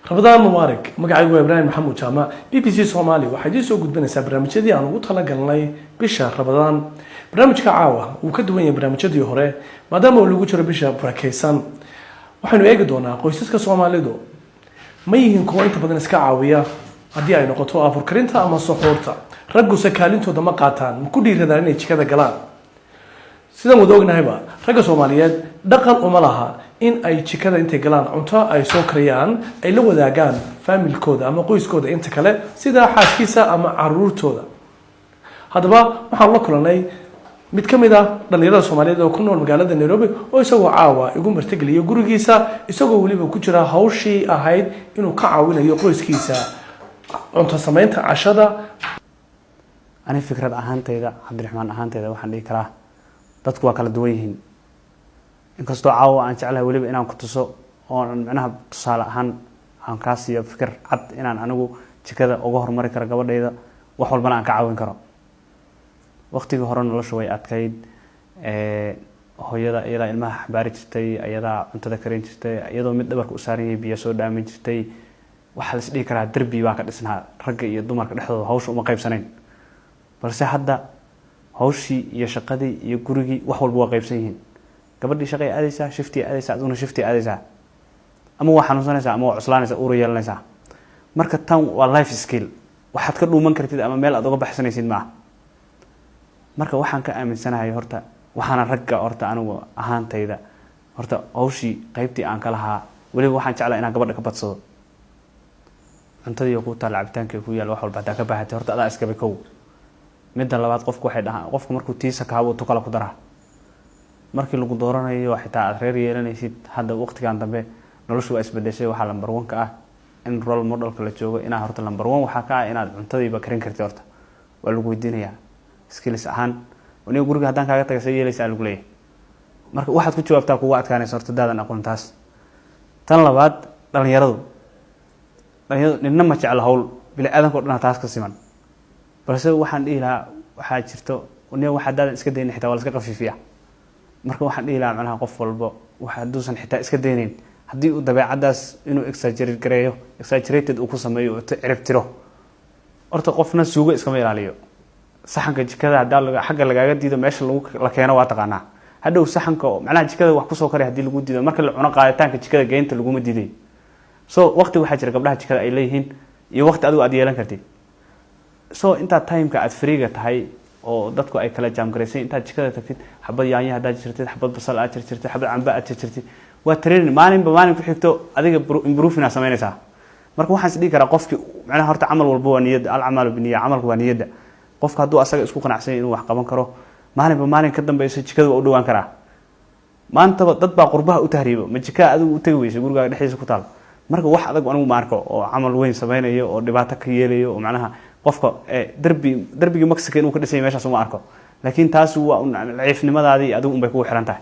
Ramadaan mubaarak. Magacaygu waa Ibraahim Maxamuud Jaamac. BBC Soomaali waxay idiin soo gudbinaysaa barnaamijyadii aan ugu talagalnay bisha Ramadaan. Barnaamijka caawa wuu ka duwan yahay barnaamijyadii hore, maadaama uu lagu jiro bisha barakeysan. Waxaynu eegi doonaa qoysaska Soomaalidu ma yihiin kuwo inta badan iska caawiya haddii ay noqoto afurkarinta ama suxuurta? Ragguse kaalintooda ma qaataan? Ma ku dhiiradaan inay jikada galaan? Sidaan wada ognahayba, ragga Soomaaliyeed dhaqan uma laha in ay jikada intay galaan cunto ay soo kariyaan ay la wadaagaan faamilkooda ama qoyskooda inta kale, sida xaaskiisa ama caruurtooda. Haddaba waxaan la kulanay mid ka mid ah dhalinyarada Soomaaliyeed oo ku nool magaalada Nairobi, oo isagoo caawa igu martigeliyo gurigiisa, isagoo weliba ku jira hawshii ahayd inuu ka caawinayo qoyskiisa cunto samaynta cashada. Ani fikrad ahaantayda, Cabdiraxmaan ahaantayda, waxaan dhihi karaa dadku waa kala duwan yihiin. Inkastoo caawa aan jeclahay weliba inaan ku tuso oon micnaha tusaale ahaan aan kaa siiyo fikir cad inaan anigu jikada uga horumari karo gabadhayda, wax walbana aan ka caawin karo. Waqtigii hore nolosha way adkayd. Hooyada iyadaa ilmaha xambaari jirtay, iyadaa cuntada karin jirtay, iyadoo mid dhabarka u saaran yahay biyo soo dhaamin jirtay. Waxaa la is dhihi karaa derbi baa ka dhisnaa ragga iyo dumarka dhexdooda, hawsha uma qaybsanayn. Balse hadda hawshii iyo shaqadii iyo gurigii wax walba waa qaybsan yihiin. Gabadhii shaqay aadaysaa, shift aadaysaa, adiguna shift aadaysaa, ama waa xanuunsanaysaa ama waa cuslaanaysaa, uura yeelanaysaa. Marka tan waa life skill, waxaad ka dhuuman kartid ama meel aad uga baxsanaysid maaha. Marka waxaan ka aaminsanahay horta, waxaana ragga horta anigu ahaantayda horta hawshii qaybtii aan ka lahaa, weliba waxaan jeclaa inaan gabadha ka badsado. Cuntadii ku taal, cabitaankii ku yaal, wax walba haddaa ka baahatay horta adaa iskaba kow. Midda labaad, qofku waxay dhahaan qofku markuu tiisa kaabo tu kala ku daraa. Markii lagu dooranayo xitaa aada reer yeelanaysid, hadda waqtigan dambe noloshu waa isbedeshay. Waxaa number one ka ah in role modelka la joogo inaa horta number one waxaa ka ah inaad cuntadiiba karin kartid. Horta waa lagu weydiinayaa skills ahaan, aniga guriga haddaan kaaga taga see yeelaysaa lagu leeyahay. Marka waxaad ku jawaabtaa kuga adkaanaysa horta daadan aqoon taas. Tan labaad, dhalinyaradu nina ma jecla hawl, bini aadanka o dhan taas ka siman. Balse waxaan dhihi lahaa waxaa jirto nin wax haddaadan iska daynin xitaa waa la iska qafiifiya. Marka waxaan dhihi lahaa macnaha qof walbo wax hadduusan xitaa iska daynayn, haddii uu dabeecaddaas inuu exaggerate gareeyo, exaggerated uu ku sameeyo, cirib tiro. Horta qofna suugo iskama ilaaliyo. Saxanka jikada haddaa xagga lagaaga diido, meesha lagu la keeno waa taqaanaa. Hadhow saxanka macnaha jikada wax kusoo karay haddii lagu diido, marka la cuno qaaditaanka jikada geynta laguma diiday. So waqti waxaa jira gabdhaha jikada ay leeyihiin iyo waqti adigu aad yeelan kartid. So intaad timeka aad freega tahay oo dadku ay kala jaamgaraysay, intaad jikada tagtid, xabad yaanya haddaad jirtid, xabad basal aad jirtid, xabad camba aad jirtid, waa training. Maalinba maalin ku xigto adiga improving aad samaynaysaa. Marka waxaan is dhihi karaa qofki macnaha horta camal walba waa niyadda, alcamalu biniya, camalku waa niyadda. Qofka hadduu asaga isku qanacsan inuu wax qaban karo, maalinba maalin ka dambeyso jikada waa u dhawaan karaa. Maantaba dad baa qurbaha u tahriibo, ma jikaa adigu u tagi weysa gurigaaga dhexdiisa ku taal? Marka wax adag anigu ma arko oo camal weyn sameynayo oo dhibaato ka yeelayo oo macnaha qofka darbigii Mexico inuu ka dhisanya meeshaas uma arko. Laakiin taas waa ciifnimadaadii adigu unbay kugu xiran tahay.